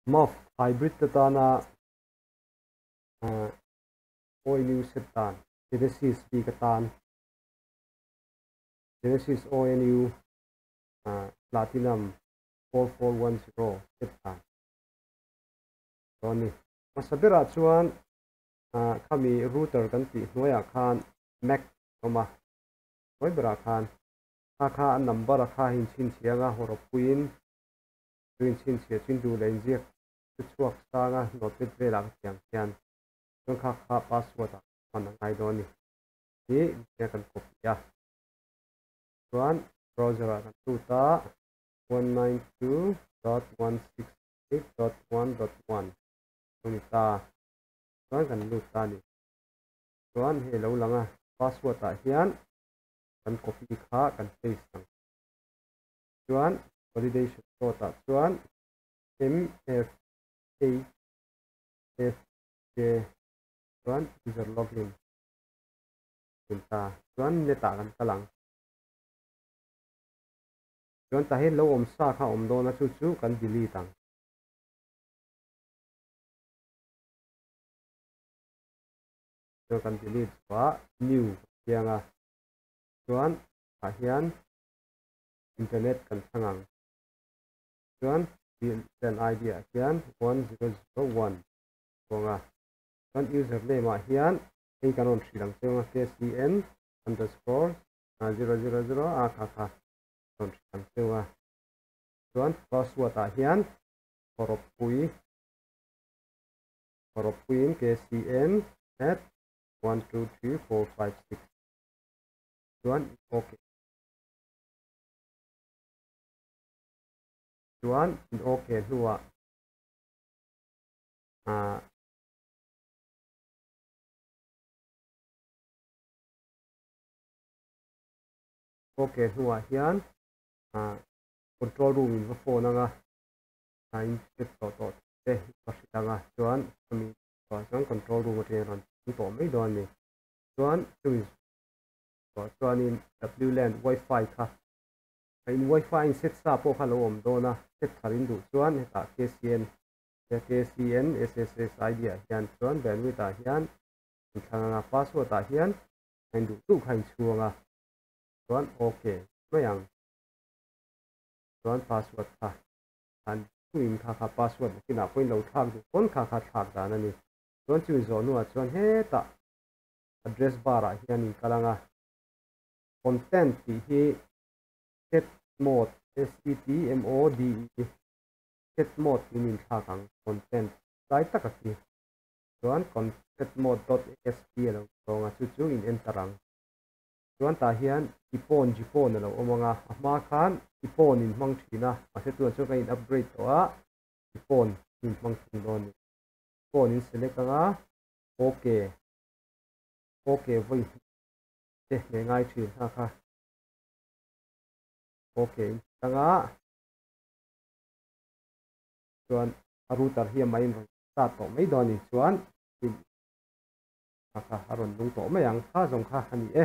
Muff hybrid te tana ONU set dan Genesis bik atan Genesis ONU Platinum 4410 set dan dawn a ni. Hmasa berah chuan khami router kan tih hnuaiah khan Mac a awm a, hnuai berah khan kha kha a number a kha inchhinchhiang a hawrawppuiin Chu inchhinchhiah chu induh leh inziak chu chhuak sanga notepad velah ka thiam hian chuan kha kha password ah hman a ngai dawn a ni hi nia kan copy a chuan browser ah kan lut a 192.168.1.1 chu ni ta chuan kan lut ta a ni chuan hei lo lang a password ah hian kan copy kha kan paste ang. Chuan validation code ah chuan MFHFJ chuan user login tih ta chuan net ah kan kal ang. Chuan tah hian lo awm sa kha a awm dawn a chu chu kan delete ang. Chuan kan delete zuah new kan chiang a chuan tah hian internet kan thlang ang. Chuan VLAN ID ah hian 1001 chuang a. Chuan username ah hian hei kan rawn hrilh ang cheu ang a KCN underscore 000 a kha kha rawn hrilh ang cheu a. Chuan password ah hian hawrawppui hawrawppuiin KCN at 1 2 3 4 5 6 chuan okay. Chuan in ok hnuah ah ok hnuah hian ah control room in va phone anga ah in set tawh tawh te va hrilh anga chuan chumi chuan control room atangin rawn tawh mai dawn a ni chuan chumi tawh chuanin WLAN Wi-Fi kha a in Wi-Fi in set sa pawh kha lo awm dawn a, set thar in duh chuan hetah KCN KCN SSSID ah hian chuan bandwidth ah hian in thlang anga password ah hian a in duh duh kha in chhuang a chuan ok mai ang chuan password kha an duhin kha kha password nakinah pawhin lo thlak duh pawn kha kha thlak dan a ni chuan chu inzawh hnuah chuan hetah address bar ah hian in kal ang a, content tih hi set mode S E T M O D E set mode tiin in thlak ang content tlai tak a khi chuan set mode dot A S P a lo zawng a chu chu in enter ang chuan tah hian ipon gpon a lo awm ang a a hma khan ipon in hmang thin a mahse tunah chuan kan in upgrade tawh a ipon in hmang thung dawn a ni ipon in select ang a ok. Ok vawi hnih te hne ngai thin kha kha ok in tanga chuan a router hi a main rawn start tawh mai dawn a ni chuan kha kha a rawn lung tawh mai ang kha zawng kha a ni e.